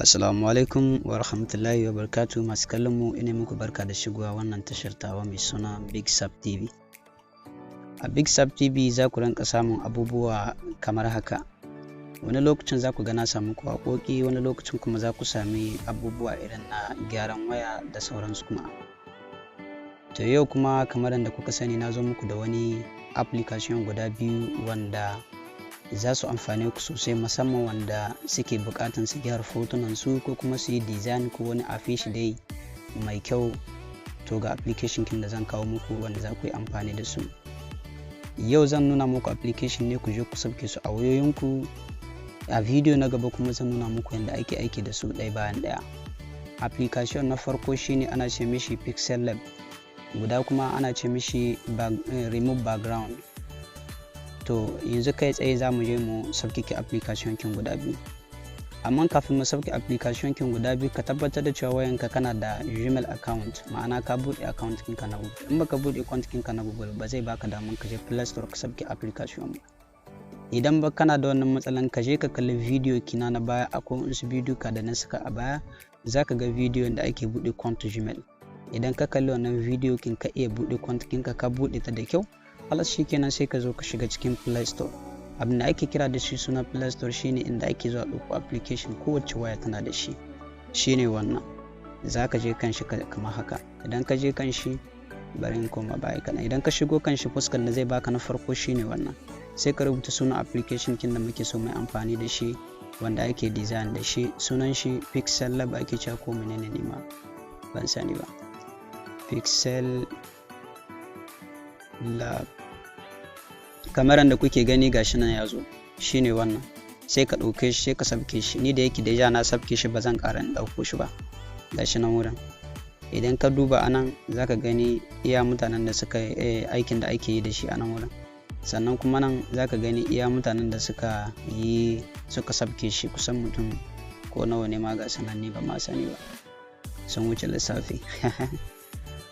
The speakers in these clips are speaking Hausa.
Assalamu alaikum wa rahmatullahi wa barakatuh. Masu kallon mu, ina muku barka da shigowa wannan tashar tawa mai suna Big Sap TV. A Big Sap TV za ku rinka samun abubuwa kamar haka. Wani lokacin za ku ga na samu waƙoƙi, wani lokacin kuma za ku sami abubuwa irin na gyaran waya da sauransu kuma. To, yau kuma kamar yadda kuka sani, na zo muku da wani application guda biyu wanda za su amfane ku sosai, musamman wanda suke buƙatan su gyara fotunan su ko kuma su yi design ko wani affiche dai mai kyau. To, ga application kin da zan kawo muku wanda za ku yi amfani da su. Yau zan nuna muku application ne, ku je ku sauke su a wayoyinku. A video na gaba kuma zan nuna muku yadda ake aiki da su ɗaya bayan ɗaya. Application na farko shine ana ce mishi Pixel Lab, guda kuma ana ce mishi Remove Background. To, yanzu kai tsaye za mu je mu sauke application kin guda biyu. Amma kafin mu sauke application kin guda biyu, ka tabbatar da cewa wayanka kana da Gmail account, ma'ana ka buɗe account kinka na Google. In baka buɗe account kinka na Google ba, zai baka damar ka je Play Store ka sauke application ba. Idan ba kana da wannan matsalan, ka je ka kalli video kina na baya. Akwai wasu bidiyo ka da na saka a baya, zaka ga bidiyon da ake buɗe account Gmail. Idan ka kalli wannan bidiyo kin, ka iya buɗe account kinka, ka buɗe ta da kyau, halas, shikenan, sai ka zo ka shiga cikin Play Store. Abin da ake kira da shi suna Play Store shine inda ake zuwa ɗauko application. Kowace waya tana da shi. Shine wannan, za ka je kan shi kamar haka. Idan ka je kan shi, bari in koma baya kaɗan. Idan ka shigo kan shi, fuskar da zai baka na farko shine wannan. Sai ka rubuta sunan application kin da muke so mai amfani da shi, wanda ake design da shi. Sunan shi Pixel Lab ake cewa ko menene ne ma, ban sani ba. Pixel Lab, kamar yadda kuke gani, gashi nan ya zo, shine wannan. Sai ka ɗauke shi, sai ka sabke shi. Ni da yake déjà na sabke shi, ba zan ƙara in ɗauko shi ba. Gashi nan wurin. Idan ka duba anan, za ka gani iya mutanen da suka yi aikin da ake yi da shi a nan wurin. Sannan kuma nan za ka gani iya mutanen da suka yi, suka sabke shi, kusan mutum ko nawa ne ma, ga sananni ba ma sani ba, sun wuce lissafi.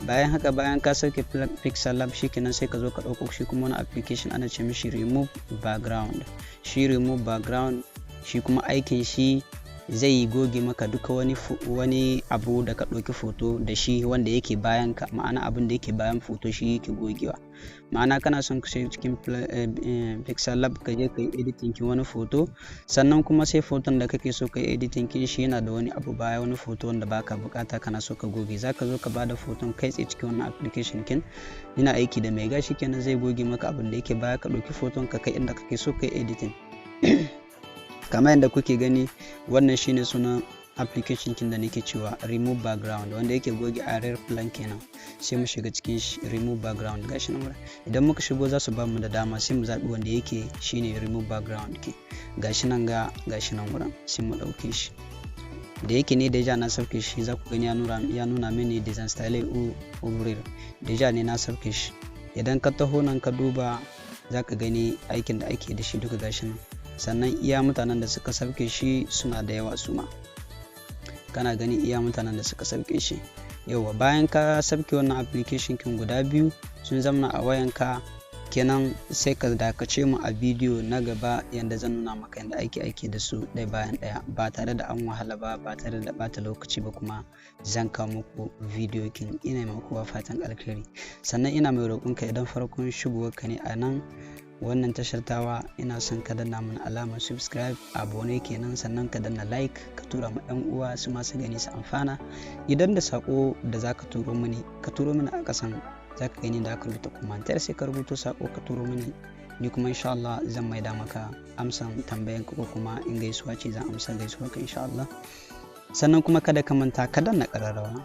Bayan haka, bayan ka sauke Pixel Lab, shikenan, sai ka zo ka ɗauko shi kuma wani application ana ce mishi Remove Background. Shi Remove Background, shi kuma aikin shi zai goge maka duka wani abu da ka ɗauki foto da shi wanda yake bayan ka, ma'ana abin da yake bayan foto shi yake gogewa. Ma'ana kana son ka shiga cikin Pixel Lab, ka je ka yi editing kin wani foto, sannan kuma sai foton da kake so ka yi editing kin shi yana da wani abu baya, wani foto wanda baka bukata, kana so ka goge, zaka zo ka bada foton kai tsaye cikin wannan application kin. Yana aiki da mega. Kenan zai goge maka abin da yake baya, ka ɗauki foton ka kai inda kake so ka yi editing. Kamar yadda kuke gani, wannan shine sunan application kin da nake cewa Remove Background, wanda yake goge arrière-plan kenan. Sai mu shiga cikin Remove Background, gashi nan. Idan muka shigo, za su ba mu da dama, sai mu zaɓi wanda yake shine Remove Background ke. Gashi nan, ga gashi nan wurin, sai mu ɗauke shi. Da yake ne déjà na sauke shi, za ku gani ya nuna mini "désinstaller ou ouvrir". Déjà ne na sauke shi. Idan ka taho nan ka duba, za ka gani aikin da ake da shi duka, gashi nan. Sannan iya mutanen da suka sauke shi suna da yawa su ma, kana gani iya mutanen da suka sauke shi. Yauwa, bayan ka sauke wannan application kin guda biyu, sun zamana a wayanka kenan, sai ka dakace mu a bidiyo na gaba yanda zan nuna maka yanda ake aiki da su ɗaya bayan ɗaya, ba tare da an wahala ba, ba tare da ɓata lokaci ba. Kuma zan kawo muku bidiyo kin. Ina mai kowa fatan alkhairi. Sannan ina mai roƙonka, idan farkon shigowarka ne a nan wannan tashar tawa, ina son ka danna mana alamar subscribe, abonné kenan. Sannan ka danna like, ka tura ma yan uwa su masu gani su amfana. Idan da sako da zaka turo mini, ka turo mini a kasan, zaka gani da aka rubuta commentaire, sai ka rubuto sako ka turo mini. Ni kuma insha Allah zan maida maka amsan tambayan ka, ko kuma in gaisuwa ce, zan amsa gaisuwar ka insha Allah. Sannan kuma kada ka manta ka danna ƙararrawa.